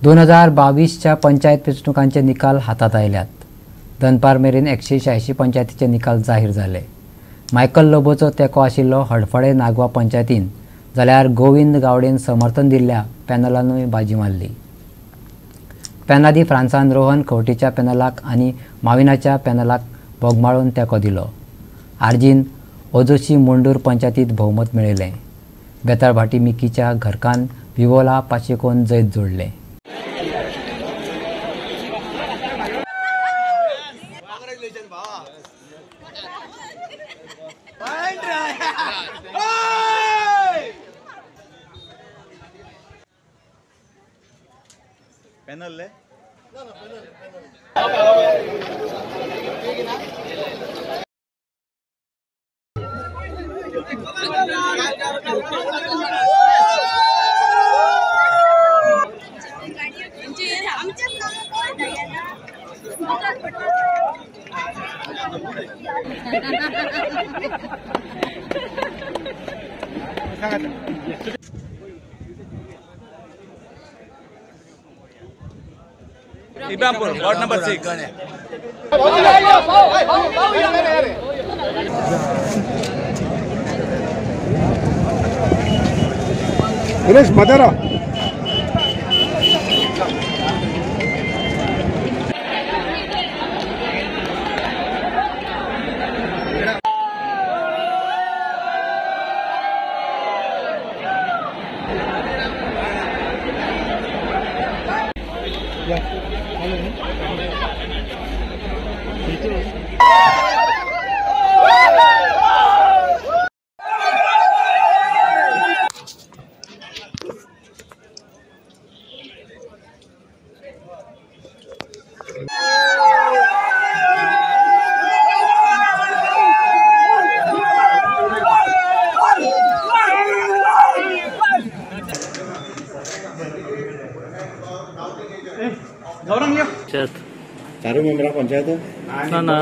2022च्या पंचायत वेंचणुकांचे निकाल हातात आयल्यात. दनपार मेरेन 186 पंचायतीचे निकाल जाहीर जाले. मायकल लोबोचो तेंको आशिल्लो हडफडे नागवा पंचायतीन जाल्यार गोविंद गावडेन समर्थन दिल्ल्या पॅनलानूय बाजी मारली. पेनादी फ्रांसान रोहन खंवटेच्या पॅनलाक आनी माविनाच्या पॅनलाक बोगमाळून तेंको दिलो. आर्जीन ओजोशी मुंडूर पंचायतीत भोवमत मेळयलें. बेताळभाटी मिकीच्या घरकान विवोला पाचेकोन जैत जोडलें. पैनल ले ना ना panel Ibrampur ward number 6. Suresh Madara. चारू मेंबरा पंचायत ना ना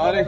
अरे।